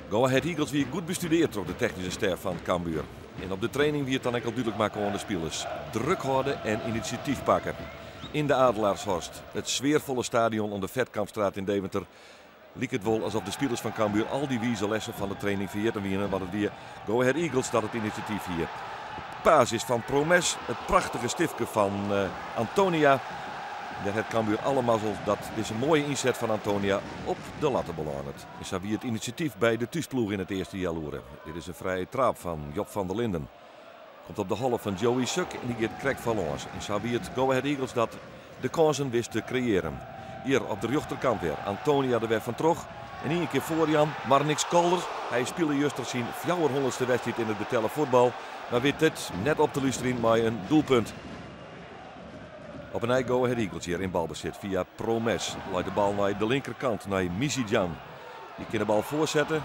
Go Ahead Eagles wie goed bestudearre troch de technyske stêf fan Cambuur. En op de training wie it dan ek al dúdlik makke oan de spilers. Druk hâlde en inisjatyf pakke. Yn de Adelaarshorst, it sfearfolle stadion oan de Vetkampstraat yn Deventer, like it wol asof de spilers fan Cambuur al dy wize lessen fan de training ferjitten wiene, want it wie Go Ahead Eagles dat it inisjatyf hie. De pass is fan Promes, it prachtige stiftke fan Antonia. Dêr hat Cambuur alle mazzel dat dizze moaie ynset fan Antonia op de latte belânet. En sa wie it inisjatyf by de thúsploech yn it earste healoere. Dit is in frije traap fan Job van der Linden. Komt op de holle fan Joey Suk en dy giet krekt foarlâns. En sa wie it Go Ahead Eagles dat de kânsen wist te kreëaren. Hjir op de rjochterkant wer Antonia der wer fan troch. En ien kear foarjaan, Marnix Kolder. Hy spile juster syn 400ste wedstriid yn it betelle fuotbal, mar wit it net op te lústerjen mei in doelpunt. Op 'e nij Go Ahead Eagles hjir yn balbesit fia Promes. Leit de bal nei de linkerkant nei Misidjan. Dy kin de bal foarsette.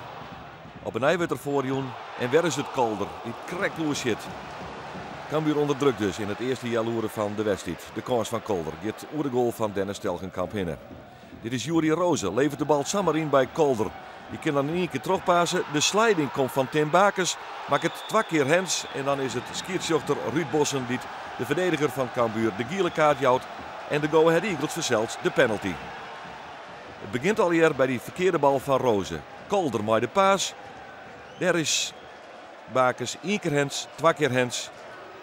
Op 'e nij wurdt er foarjûn en wer is it Kolder dy't krekt oersjit. Cambuur ûnder druk dus yn it earste healoere fan de wedstriid. De kâns fan Kolder giet oer de goal fan Dennis Telgenkamp hinne. Dit is Yuri Rose, leveret de bal samar yn by Kolder. Dy kin dan yn ien kear trochpasse. De sliding komt fan Tim Bakers, makket twa kear hands en dan is it skiedsrjochter Ruud Bossen dy't de ferdediger fan Cambuur de giele kaart jout en de Go Ahead Eagles fansels de penalty. It begjint allegear by dy ferkearde bal fan Rose. Kolder mei de pass. Dêr is Bakers ien kear hands, twa kear hands.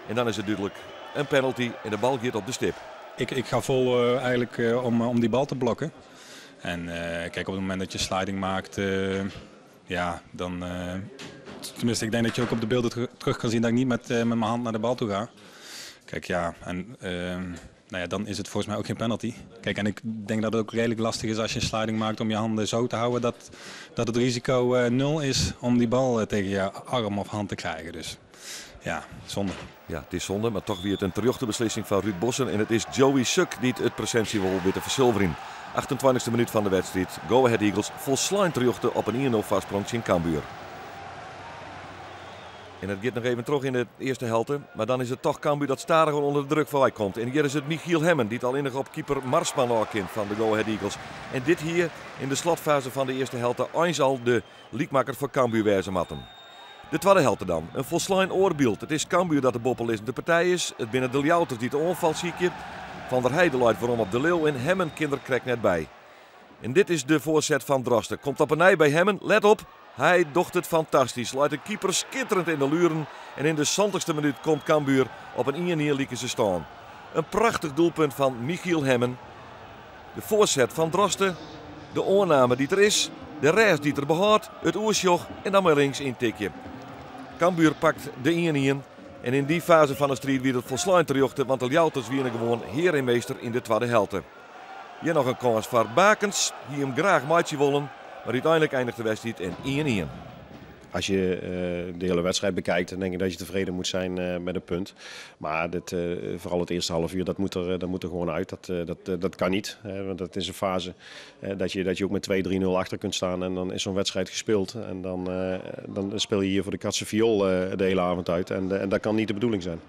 En dan is it dúdlik in penalty en de bal giet op de stip. Ik ga vol eigenlijk om die bal te blokken. En kijk, op het moment dat je sliding maakt, ja, dan... Tenminste, ik denk dat je ook op de beelden terug kan zien dat ik niet met mijn hand naar de bal toe ga. Kijk, ja, en nou ja, dan is het volgens mij ook geen penalty. Kijk, en ik denk dat het ook redelijk lastig is als je een sliding maakt om je handen zo te houden dat het risico nul is om die bal tegen je arm of hand te krijgen. Dus ja, zonde. Ja, it is sonde, mar dochs wie it in terjochte beslissing fan Ruud Bossen. En it is Joey Suk dy't it presintsje wol wit te fersulverjen. 28e minút fan de wedstriid. Go Ahead Eagles folslein terjochte op in 1-0 foarsprong tsjin Cambuur. En it giet noch even troch yn de earste helte. Mar dan is it dochs Cambuur dat stadichoan ûnder de druk foarby komt. En hjir is it Michiel Hemmen dy't allinnich op keeper Marsman ôf fan de Go Ahead Eagles. En dit hie yn de slotfaze fan de earste helte eins al de lykmakker foar Cambuur wêze moatten. De twadde helte dan. In folslein oar byld. It is Cambuur dat de boppelizzende partij is. It binne de Ljouwerters dy't de oanfal sykje. Van der Heijden leit werom op De Leeuw en Hemmen kin der krekt net by. En dit is de foarset fan Drosten. Komt op 'e nij by Hemmen. Let op, hy docht it fantastysk. Leit de keeper skitterend yn de luren. En yn de 70ste minút komt Cambuur op in 1-1 likense stân. In prachtich doelpunt fan Michiel Hemmen. De foarset fan Drosten. De oanname dy't der is. De rêst dy't er behâldt. It oersjoch en dan mei links yntikje. Cambuur pakt de 1-1. En yn dy faze fan de striid wie it folslein terjochte, want de Ljouwerters wiene gewoan hear en meester yn de twadde helte. Hjir noch in kâns foar Bakens, hie him graach meitsje wollen, mar úteinlik einiget de wedstriid yn 1-1. Als je de hele wedstrijd bekijkt, dan denk ik dat je tevreden moet zijn met een punt. Maar vooral het eerste half uur, dat moet er gewoon uit. Dat kan niet. Hè, want dat is een fase dat je ook met 2-3-0 achter kunt staan. En dan is zo'n wedstrijd gespeeld. En dan speel je hier voor de katse viool de hele avond uit. En dat kan niet de bedoeling zijn.